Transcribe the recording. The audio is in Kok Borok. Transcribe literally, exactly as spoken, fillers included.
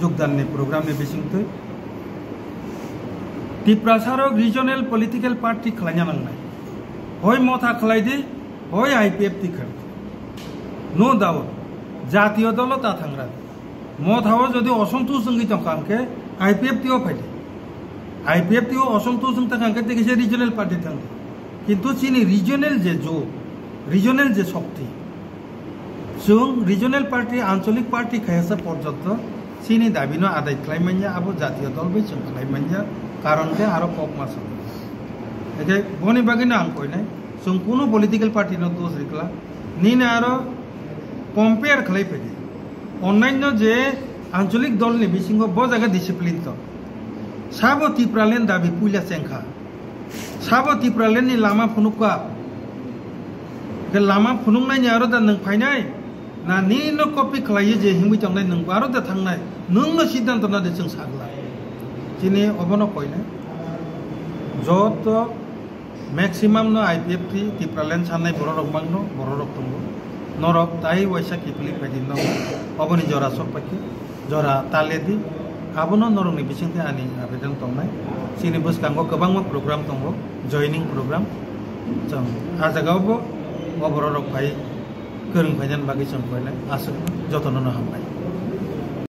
Jogdanni programni bisingtwi Tiprasarok regional political party khlaina nangnai. Hoi Motha khlai di, hoi I P F T khlai di. No doubt, jatiyo dolo ta thangra. Mothao jodi osontosh wngwi tongkha hwnkhe I P F T o phai di. I P F T o osontosh wng tongkha hwnkhe tei kaisa regional party thang di. Kintu chini regional je jo, regional je shokti, chwng regional party, ancholik party khaiyasa porjonto chini dabino adai khlai manya, abo jatiyo dol bai chwng khlai manya, karon khe aro kok ma song. Eke boni bagwino ang koinai, chwng kuno political party no dos rikla, nini aro compare khlai phai di. Onnaino je ancholik dolni bisingo bo jaga discipline to. Sabo Tipraland dabi puila chengkha. Sabo Tipralandni lama phunukha. Ke lama phunuknaini aro da nwng phainai? Na nini no copy khlaiwi je himwi tongnai nwng aro da thangnai? Nwng no siddhanto na de chwng sagla. Chini obono koinai. Joto maximum no I P F T Tipraland sannai borok rok mangno, borok rok tongo. Norok tai waisa kiphilwi phaidi no. Oboni jora sok paikhe. Jora tale di, abono norokni bisingtwi ani abedan tongnai. Chini bwskango kwbangma program tongo, joining program. Chwng ah jagao bo o borok rok phai kwrwng phainani bagwi chwng koinai. Aswk jotono no hambai.